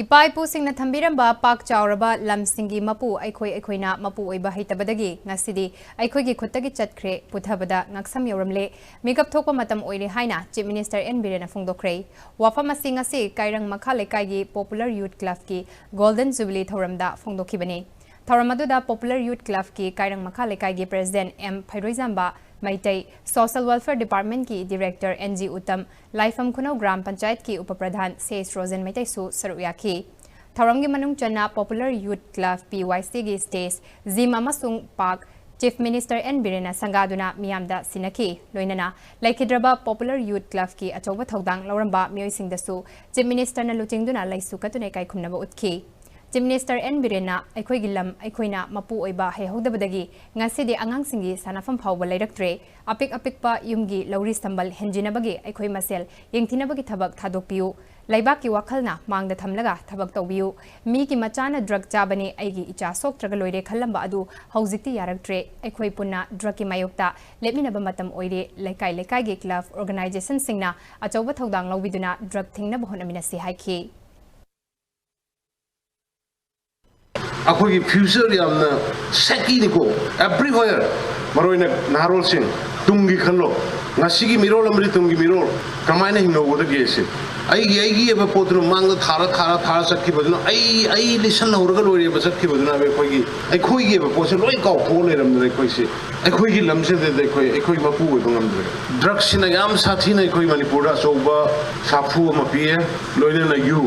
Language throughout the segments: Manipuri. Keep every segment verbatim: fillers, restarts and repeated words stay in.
ꯏꯄꯥ ꯏꯄꯨꯁꯤꯡꯅ ꯊꯝꯕꯤꯔꯝꯕ ꯄꯥꯛ ꯆꯥꯎꯔꯕ ꯂꯝꯁꯤꯡꯒꯤ ꯃꯄꯨ ꯑꯩꯈꯣꯏ ꯑꯩꯈꯣꯏꯅ ꯃꯄꯨ ꯑꯣꯏꯕ ꯍꯩꯇꯕꯗꯒꯤ ꯉꯁꯤꯗꯤ ꯑꯩꯈꯣꯏꯒꯤ ꯈꯨꯠꯇꯒꯤ ꯆꯠꯈ꯭ꯔꯦ, ꯄꯨꯊꯕꯗ ꯉꯛꯁꯝ ꯌꯧꯔꯝꯂꯦ꯫ ꯃꯤꯀꯞ ꯊꯣꯛꯄ ꯃꯇꯝ ꯑꯣꯏꯔꯦ ꯍꯥꯏꯅ Chief Minister N ꯕꯤꯔꯦꯟꯅ ꯐꯣꯡꯗꯣꯛꯈ꯭ꯔꯦ꯫ ꯋꯥꯐꯝ ꯑꯁꯤ ꯉꯁꯤ ꯀꯥꯏꯔꯪ ꯃꯈꯥ ꯂꯩꯀꯥꯏꯒꯤ Popular Youth Clubꯀꯤ Golden Jubilee ꯊꯧꯔꯝꯗ ꯐꯣꯡꯗꯣꯛꯈꯤꯕꯅꯤ꯫ ꯊꯧꯔꯝ ꯑꯗꯨꯗ Popular Youth Clubꯀꯤ ꯀꯥꯏꯔꯪ ꯃꯈꯥ ꯂꯩꯀꯥꯏꯒꯤ President M ꯐꯩꯔꯣꯏꯖꯥꯝꯕ Meitei, Social Welfare Departmentꯀꯤ Director N G Uttam, ꯂꯥꯏꯐꯝ ꯈꯨꯅꯧ ꯒ꯭ꯔꯥꯝ ꯄꯟꯆꯥꯌꯠꯀꯤ ꯎꯄ ꯄ꯭ꯔꯙꯥꯟ ꯁꯦꯁ ꯔꯣꯖꯟ ꯃꯩꯇꯩꯁꯨ ꯁꯔꯨꯛ ꯌꯥꯈꯤ꯫ ꯊꯧꯔꯝꯒꯤ ꯃꯅꯨꯡ ꯆꯟꯅ Popular Youth Club P Y Cꯒꯤ stage, gym ꯑꯃꯁꯨꯡ park Chief Minister N ꯕꯤꯔꯦꯟꯅ ꯁꯪꯒꯥꯗꯨꯅ ꯃꯤꯌꯥꯝꯗ ꯁꯤꯟꯅꯈꯤ꯫ ꯂꯣꯏꯅꯅ ꯂꯩꯈꯤꯗ꯭ꯔꯕ Popular Youth Clubꯀꯤ ꯑꯆꯧꯕ ꯊꯧꯗꯥꯡ ꯂꯧꯔꯝꯕ ꯃꯤꯑꯣꯏꯁꯤꯡꯗꯁꯨ Chief Ministerꯅ ꯂꯨꯆꯤꯡꯗꯨꯅ ꯂꯩꯁꯨ ꯀꯠꯇꯨꯅ ꯏꯀꯥꯏ ꯈꯨꯝꯅꯕ ꯎꯠꯈꯤ꯫ Chief Minister N ꯕꯤꯔꯦꯟꯅ ꯑꯩꯈꯣꯏꯒꯤ ꯂꯝ ꯑꯩꯈꯣꯏꯅ ꯃꯄꯨ ꯑꯣꯏꯕ ꯍꯩꯍꯧꯗꯕꯗꯒꯤ ꯉꯁꯤꯗꯤ ꯑꯉꯥꯡꯁꯤꯡꯒꯤ ꯁꯥꯟꯅꯐꯝ ꯐꯥꯎꯕ ꯂꯩꯔꯛꯇ꯭ꯔꯦ꯫ ꯑꯄꯤꯛ ꯑꯄꯤꯛꯄ ꯌꯨꯝꯒꯤ ꯂꯧꯔꯤ ꯁꯝꯕꯜ ꯍꯦꯟꯖꯤꯟꯅꯕꯒꯤ ꯑꯩꯈꯣꯏ ꯃꯁꯦꯜ ꯌꯦꯡꯊꯤꯅꯕꯒꯤ ꯊꯕꯛ ꯊꯥꯗꯣꯛꯄꯤꯌꯨ꯫ ꯂꯩꯕꯥꯛꯀꯤ ꯋꯥꯈꯜꯅ ꯃꯥꯡꯗ ꯊꯝꯂꯒ ꯊꯕꯛ ꯇꯧꯕꯤꯌꯨ꯫ ꯃꯤꯒꯤ ꯃꯆꯥꯅ drug ꯆꯥꯕꯅꯤ, ꯑꯩꯒꯤ ꯏꯆꯥ ꯁꯣꯛꯇ꯭ꯔꯒ ꯂꯣꯏꯔꯦ ꯈꯜꯂꯝꯕ ꯑꯗꯨ ꯍꯧꯖꯤꯛꯇꯤ ꯌꯥꯔꯛꯇ꯭ꯔꯦ꯫ ꯑꯩꯈꯣꯏ ꯄꯨꯟꯅ drugꯀꯤ ꯃꯥꯌꯣꯛꯇ ꯂꯦꯞꯃꯤꯟꯅꯕ ꯃꯇꯝ ꯑꯣꯏꯔꯦ꯫ ꯂꯩꯀꯥꯏ ꯂꯩꯀꯥꯏꯒꯤ club organizationꯁꯤꯡꯅ ꯑꯆꯧꯕ ꯊꯧꯗꯥꯡ ꯂꯧꯕꯤꯗꯨꯅ drug ꯊꯤꯡꯅꯕ ꯍꯣꯠꯅꯃꯤꯟꯅꯁꯤ ꯍꯥꯏꯈꯤ꯫ ꯑꯩꯈꯣꯏꯒꯤ future ꯌꯥꯝꯅ shakyꯅꯤꯀꯣ, everywhere꯫ ꯃꯔꯨꯑꯣꯏꯅ ꯅꯍꯥꯔꯣꯜꯁꯤꯡ, ꯇꯨꯡꯒꯤ ꯈꯜꯂꯣ꯫ ꯉꯁꯤꯒꯤ ꯃꯤꯔꯣꯜ ꯑꯃꯗꯤ ꯇꯨꯡꯒꯤ ꯃꯤꯔꯣꯜ ꯀꯃꯥꯏꯅ ꯍꯤꯡꯍꯧꯒꯗꯒꯦ ꯁꯤ꯫ ꯑꯩꯒꯤ, ꯑꯩꯒꯤ ꯑꯣꯏꯕ ꯄꯣꯠꯇꯨꯅ ꯃꯥꯡꯗ ꯊꯥꯔ, ꯊꯥꯔ, ꯊꯥꯔ ꯆꯠꯈꯤꯕꯗꯨꯅ, ꯑꯩ, ꯑꯩ ꯂꯤꯁꯜꯍꯧꯔꯒ ꯂꯣꯏꯔꯦꯕ ꯆꯠꯈꯤꯕꯗꯨꯅ꯫ ꯑꯩꯈꯣꯏꯒꯤ, ꯑꯩꯈꯣꯏꯒꯤ ꯑꯣꯏꯕ ꯄꯣꯠꯁꯦ ꯂꯣꯏ ꯀꯥꯎꯊꯣꯛꯑ ꯂꯩꯔꯝꯗꯅ ꯑꯩꯈꯣꯏꯁꯤ, ꯑꯩꯈꯣꯏꯒꯤ ꯂꯝꯁꯤꯗꯗꯤ ꯑꯩꯈꯣꯏ, ꯑꯩꯈꯣꯏ ꯃꯄꯨ ꯑꯣꯏꯕ ꯉꯝꯗ꯭ꯔꯦ꯫ Drugꯁꯤꯅ ꯌꯥꯝ ꯁꯥꯊꯤꯅ ꯑꯩꯈꯣꯏ ꯃꯅꯤꯄꯨꯔꯗ ꯑꯆꯧꯕ ꯁꯥꯐꯨ ꯑꯃ ꯄꯤꯌꯦ꯫ ꯂꯣꯏꯅꯅ ꯌꯨ,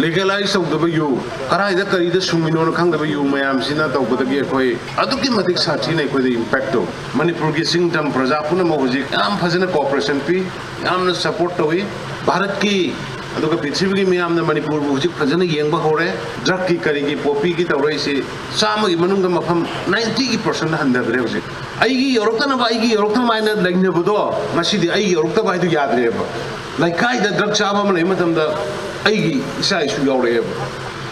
legalize ꯇꯧꯗꯕ ꯌꯨ, ꯀꯗꯥꯏꯗ ꯀꯔꯤꯗ ꯁꯨꯡꯉꯤꯅꯣꯅ ꯈꯪꯗꯕ ꯌꯨ ꯃꯌꯥꯝꯁꯤꯅ ꯇꯧꯕꯗꯒꯤ ꯑꯩꯈꯣꯏ ꯑꯗꯨꯛꯀꯤ ꯃꯇꯤꯛ ꯁꯥꯊꯤꯅ ꯑꯩꯈꯣꯏꯗ impact ꯇꯧꯏ꯫ ꯃꯅꯤꯄꯨꯔꯒꯤ ꯆꯤꯡ ꯇꯝ ꯄ꯭ꯔꯖꯥ ꯄꯨꯝꯅꯃꯛ ꯍꯧꯖꯤꯛ ꯌꯥꯝ ꯐꯖꯅ cooperation ꯄꯤ, ꯌꯥꯝꯅ support ꯇꯧꯏ꯫ ꯚꯥꯔꯠꯀꯤ ꯑꯗꯨꯒ ꯄ꯭ꯔꯤꯊꯤꯕꯤꯒꯤ ꯃꯤꯌꯥꯝꯅ ꯃꯅꯤꯄꯨꯔꯕꯨ ꯍꯧꯖꯤꯛ ꯐꯖꯅ ꯌꯦꯡꯕ ꯍꯧꯔꯦ꯫ Drugꯀꯤ ꯀꯔꯤꯒꯤ poppyꯒꯤ ꯇꯧꯔꯛꯏꯁꯤ ꯆꯥꯝꯃꯒꯤ ꯃꯅꯨꯡꯗ ꯃꯐꯝ ninetyꯒꯤ percent ꯍꯟꯊꯈ꯭ꯔꯦ ꯍꯧꯖꯤꯛ꯫ ꯑꯩꯒꯤ ꯌꯧꯔꯛꯇꯅꯕ, ꯑꯩꯒꯤ ꯌꯧꯔꯛꯇꯅꯕ ꯍꯥꯏꯅ ꯂꯩꯅꯕꯗꯣ ꯉꯁꯤꯗꯤ ꯑꯩꯒꯤ ꯌꯧꯔꯛꯇꯕ ꯍꯥꯏꯗꯨ ꯌꯥꯗ꯭ꯔꯦꯕ꯫ ꯂꯩꯀꯥꯏꯗ drug ꯆꯥꯕ ꯑꯃ ꯂꯩꯕ ꯃꯇꯝꯗ ꯑꯩꯒꯤ ꯏꯆꯥ ꯏꯁꯨ ꯌꯥꯎꯔꯛꯑꯦꯕ꯫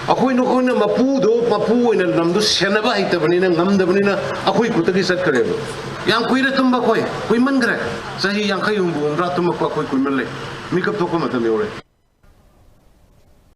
ꯑꯩꯈꯣꯏ ꯅꯈꯣꯏꯅ ꯃꯄꯨꯗꯣ, ꯃꯄꯨ ꯑꯣꯏꯅ ꯂꯝꯗꯣ ꯁꯦꯟꯅꯕ ꯍꯩꯇꯕꯅꯤꯅ, ꯉꯝꯗꯕꯅꯤꯅ ꯑꯩꯈꯣꯏ ꯈꯨꯠꯇꯒꯤ ꯆꯠꯈ꯭ꯔꯦꯕ꯫ ꯌꯥꯝ ꯀꯨꯏꯔꯦ ꯇꯨꯝꯕ ꯑꯩꯈꯣꯏ, ꯀꯨꯏꯃꯟꯈ꯭ꯔꯦ꯫ ꯆꯍꯤ ꯌꯥꯡꯈꯩ, ꯍꯨꯝꯐꯨ, ꯍꯨꯝꯗ꯭ꯔꯥ ꯇꯨꯝꯃꯛꯄ ꯑꯩꯈꯣꯏ ꯀꯨꯏꯃꯜꯂꯦ꯫ ꯃꯤꯀꯞ ꯊꯣꯛꯄ ꯃꯇꯝ ꯌꯧꯔꯦ꯫